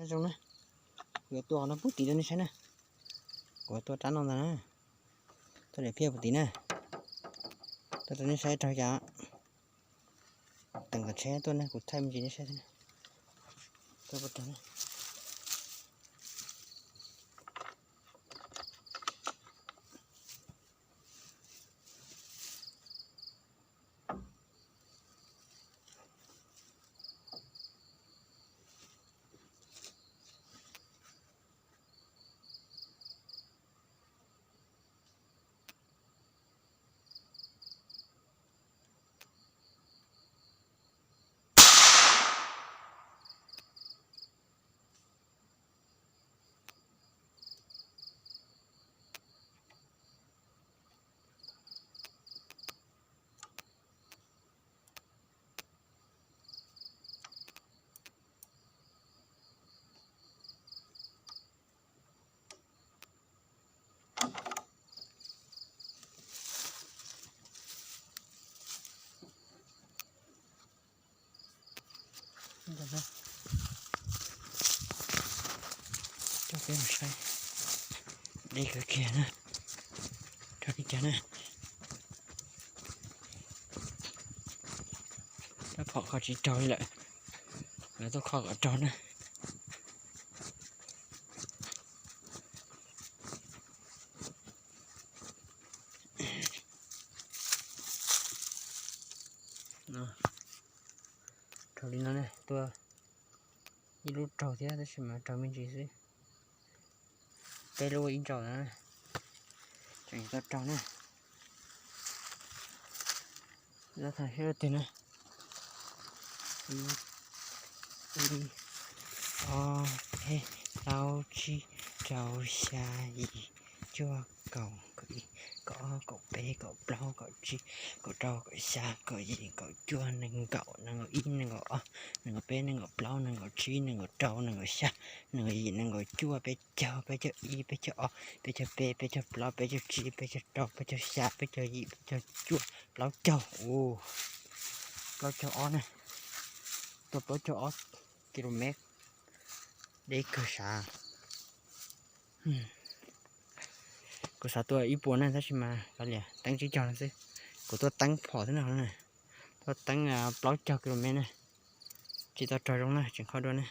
Zoo na, kuv yuav tua qhov no puag tim rau nej saib na. Kuv yuav tua rab no ntag na. Tua daim phiaj puag tim na. Tua rau nej saib raug cas. Teem kom tsheb tuaj na, kuv thaij me ntsis nej saib xwb na. Tua puas raug na. Coj peb mus saib. Deb kawg kiag na. Raug li cas na? Rab phom kho tsis raug li lawm. Lawv tuaj kho kom raug na. Raug li no ne, tua ib lub raug thiab tab sis mas raug me ntsis xwb. Peb lub ib ntsaum na, tseem tau raug na. Los tham seb twg na. Ib, ib, ob, peb, plaub, tsib, rau, xya, yim, cuaj, kaum, kaum ib, kaum ob, kaum peb, kaum plaub, kaum tsib, kaum rau, kaum xya, kaum yim, kaum cuaj, nees nkaum, nees nkaum ib, nees nkaum ob, nees nkaum peb, nees nkaum plaub, nees nkaum tsib, nees nkaum rau, nees nkaum xya, nees nkaum yim, nees nkaum cuaj, peb caug, peb caug ib, peb caug ob, peb caug peb, peb caug plaub, peb caug tsib, peb caug rau, peb caug xya, peb caug yim, peb caug cuaj, plaub caug, u, plaub caug ob na, tau plaub caug ob kilomev, deb kawg sav. Kuv xav tua ib puas na tab sis mas kav liam, teeb tsib caug no xwb. Kuv tuaj teeb phom xwb no na, tuaj teeb plaub caug kilomev na, tsis tau raug zoo na, tseem kho dua na.